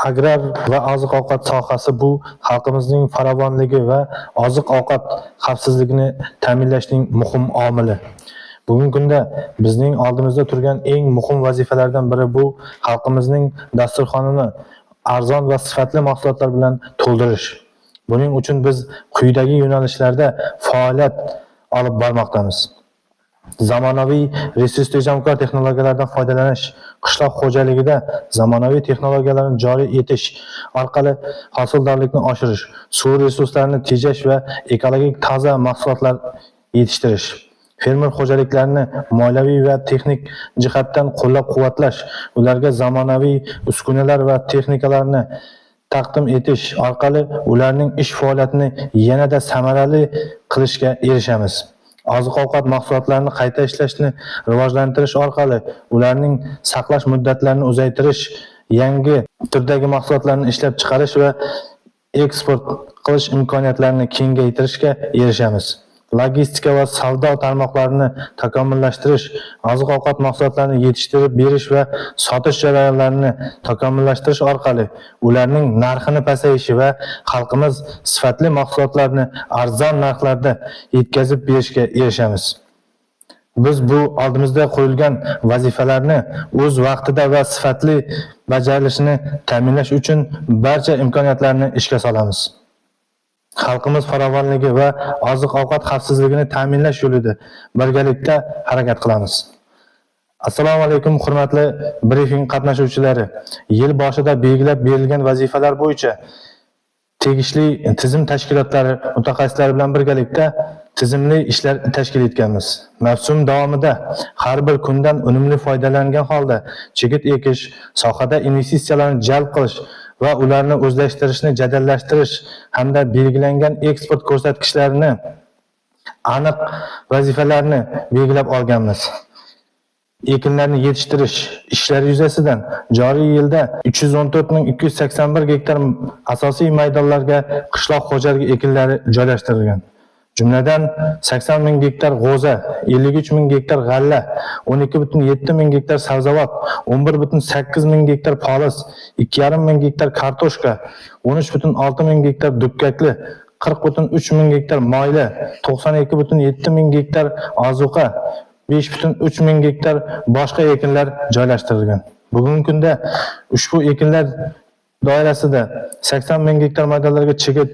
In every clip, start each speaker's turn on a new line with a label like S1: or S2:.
S1: Agrar va oziq-ovqat sohasi bu xalqimizning farovonligi va oziq-ovqat xavfsizligini ta'minlashning muhim omili. Bugungi kunda bizning oldimizda turgan eng muhim vazifalardan biri bu xalqimizning dasturxonini arzon va sifatli mahsulotlar bilan to'ldirish. Buning uchun biz quyidagi yo'nalishlarda faoliyat olib bormoqdamiz. Zamonaviy resurs tejamkor texnologiyalardan foydalanish, qishloq xo'jaligida zamonaviy texnologiyalarni joriy etish orqali hosildorlikni oshirish, suv resurslarini tejash va ekologik toza mahsulotlar yetishtirish, fermer xo'jaliklarini moliyaviy va texnik jihatdan qo'llab-quvvatlash, ularga zamonaviy uskunalar va texnikalarni taqdim etish orqali ularning ish faoliyatini yanada samarali qilishga erishamiz. Oziq-ovqat mahsulotlarini qayta ishlashni rivojlantirish orqali ularning saqlash muddatlarini uzaytirish, yangi turdagi mahsulotlarni ishlab chiqarish va eksport qilish imkoniyatlarini kengaytirishga erishamiz. Logistika va savdo tarmoqlarini takomillashtirish, oziq-ovqat mahsulotlarini yetishtirib berish va sotish jarayonlarini takomillashtirish orqali ularning narxini pasayishi va xalqimiz sifatli mahsulotlarni arzon narxlarda yetkazib berishga erishamiz. Biz bu oldimizda qo'yilgan vazifalarni o'z vaqtida va sifatli bajarilishini ta'minlash uchun barcha imkoniyatlarni ishga solamiz. Xalqimiz farovonligi va oziq-ovqat xavfsizligini ta'minlash yo'lida birgalikda harakat qilamiz. Assalomu alaykum, hurmatli brifing qatnashuvchilari. Yil boshida belgilab berilgan vazifalar bo'yicha tegishli tizim tashkilotlari mutaxassislari bilan birgalikda tizimli ishlar tashkil etganmiz. Mavsum davomida har bir kundan unumli foydalangan holda chigit ekish, sohada investitsiyalarni jalb qilish va ularni o'zlashtirishni jadallashtirish hamda belgilangan eksport ko'rsatkichlarini aniq vazifalarni belgilab olganmiz. Ekinlarni yetishtirish ishlari yuzasidan joriy yilda 314 281 gektar asosiy maydonlarga qishloq xo'jaligi ekinlari joylashtirilgan. Jumladan, 80 ming gektar g'o'za, 53 ming gektar g'alla, 12,7 ming gektar sabzavot, 11,8 ming gektar poliz, 2,5 ming gektar kartoshka, 13,6 ming gektar dukkakli, 40,3 ming gektar moyli, 92,7 ming gektar ozuqa, 5,3 ming gektar boshqa ekinlar joylashtirilgan. Bugungi kunda ushbu ekinlar doirasida 80 ming gektar maydonlarga chigit,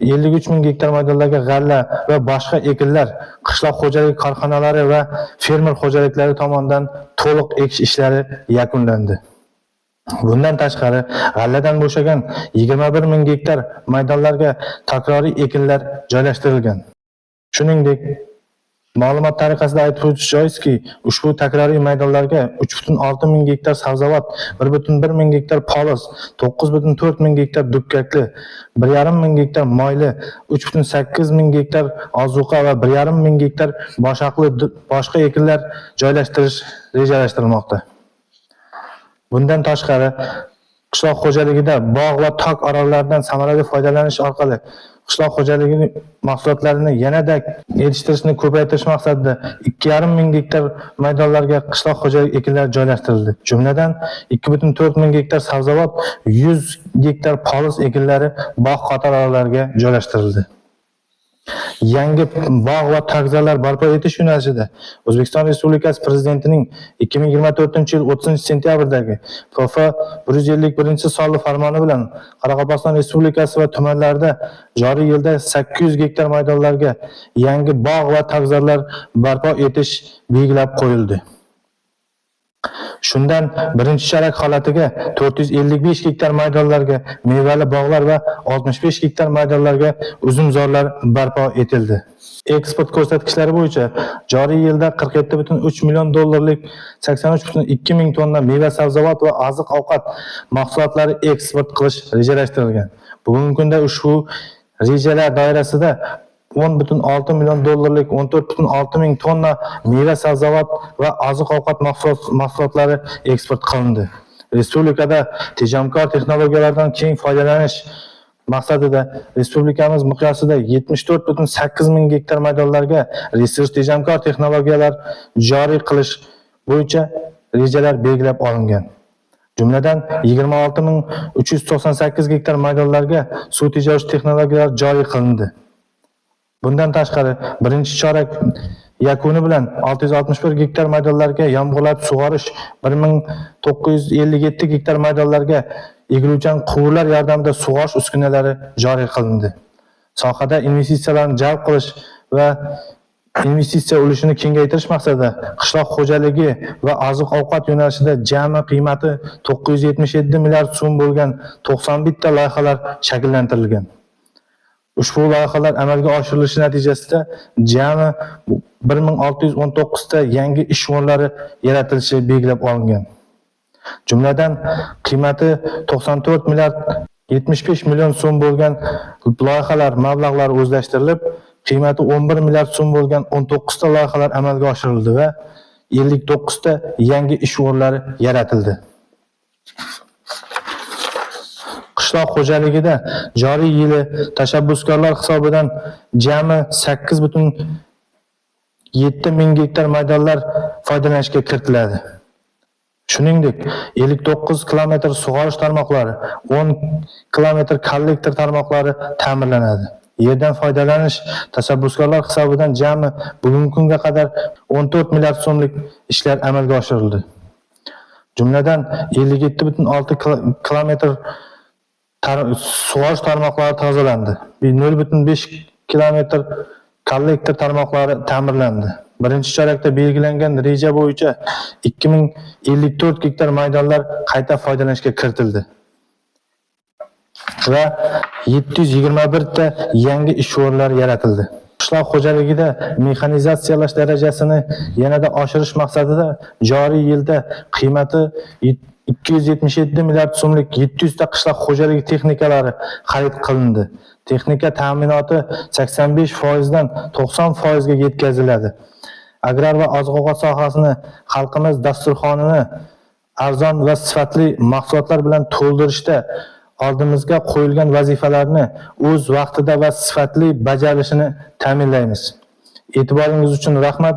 S1: 53 ming gektar maydonlarga g'alla va boshqa ekinlar qishloq xo'jaligi korxonalari va fermer xo'jaliklari tomonidan to'liq ekish ishlari yakunlandi. Bundan tashqari, g'alladan bo'shagan 21 ming gektar maydonlarga takroriy ekinlar joylashtirilgan. Shuningdek, ma'lumot tariqasida aytib o'tish joizki, ushbu takroriy maydonlarga 3,6 ming gektar sabzavot, 1,1 ming gektar poliz, 9,4 ming gektar dukkakli, 1,5 ming gektar moyli, 3,8 ming gektar ozuqa va 1,5 ming gektar boshaqli boshqa ekinlar joylashtirish rejalashtirilmoqda. Bundan tashqari, qishloq xo'jaligida bog' va tok orollaridan samarali foydalanish orqali qishloq xo'jaligi mahsulotlarini yanada yetishtirishni ko'paytirish maqsadida 2,5 ming gektar maydonlarga qishloq xo'jaligi ekinlari joylashtirildi. Jumladan, 2,4 ming gektar sabzavot, 100 gektar poliz ekinlari bog' qatorlariga joylashtirildi. Yangi bog' va tokzorlar barpo etish yo'nalishida O'zbekiston Respublikasi Prezidentining 2024-yil 30 sentyabrdagi FF 151 sonli farmoni bilan Qoraqalpog'iston Respublikasi va tumanlarida joriy yilda 800 gektar maydonlarga yangi bog' va tokzorlar barpo etish belgilab qo'yildi. Shundan birinchi chorak holatiga 455 gektar maydonlarga mevali bog'lar va 65 gektar maydonlarga uzumzorlar barpo etildi. Eksport ko'rsatkichlari bo'yicha joriy yilda 47,3 million dollarlik 83,2 ming tonna meva-sabzavot va oziq-ovqat mahsulotlari eksport qilish rejalashtirilgan. Bugungi kunda ushbu rejalar doirasida 10,6 million dollarlik 14,6 ming tonna meva-sabzavot va oziq-ovqat mahsulotlari eksport qilindi. Respublikada tejamkor texnologiyalardan keng foydalanish maqsadida respublikamiz miqyosida 74,8 ming gektar maydonlarga resurs tejamkor texnologiyalar joriy qilish bo'yicha rejalar belgilab olingan. Jumladan, 26 398 gektar maydonlarga suv tejovchi texnologiyalar joriy qilindi. Bundan tashqari, birinchi chorak yakuni bilan 661 gektar maydonlarga yomg'irlatib sug'orish, 1957 gektar maydonlarga egiluvchan quvurlar yordamida sug'orish uskunalari joriy qilindi. Sohada investitsiyalarni jalb qilish va investitsiya ulushini kengaytirish maqsadida qishloq xo'jaligi va oziq-ovqat yo'nalishida jami qiymati 977 milliard so'm bo'lgan 91 ta loyihalar shakllantirilgan. Ushbu loyihalar amalga oshirilishi natijasida jami 1619 ta yangi ish o'rinlari yaratilishi belgilab olingan. Jumladan, qiymati 94 milliard 75 million so'm bo'lgan loyihalar mablag'lari o'zlashtirilib, qiymati 11 milliard so'm bo'lgan 19 ta loyihalar amalga oshirildi va 59 ta yangi ish o'rinlari yaratildi. Qishloq xo'jaligida joriy yili tashabbuskorlar hisobidan jami 8,7 ming gektar maydonlar foydalanishga kiritiladi. Shuningdek, 59 kilometr sug'orish tarmoqlari, 10 kilometr kollektor tarmoqlari ta'mirlanadi. Yerdan foydalanish tashabbuskorlar hisobidan jami bugungi kunga qadar 14 milliard so'mlik ishlar amalga oshirildi. Jumladan, 57,6 kilometr sug'orish tarmoqlari tozalandi. 0,5 kilometr kollektor tarmoqlari ta'mirlandi. Birinchi chorakda belgilangan reja bo'yicha 2054 gektar maydonlar qayta foydalanishga kiritildi va 721 ta yangi ish o'rinlari yaratildi. Qishloq xo'jaligida mexanizatsiyalash darajasini yanada oshirish maqsadida joriy yilda qiymati 277 milliard so'mlik 700 ta qishloq xo'jaligi texnikalari xarid qilindi. Texnika ta'minoti 85% dan 90% ga yetkaziladi. Agrar va oziq-ovqat sohasini xalqimiz dasturxonini arzon va sifatli mahsulotlar bilan to'ldirishda oldimizga qo'yilgan vazifalarni o'z vaqtida va sifatli bajarilishini ta'minlaymiz. E'tiboringiz uchun rahmat.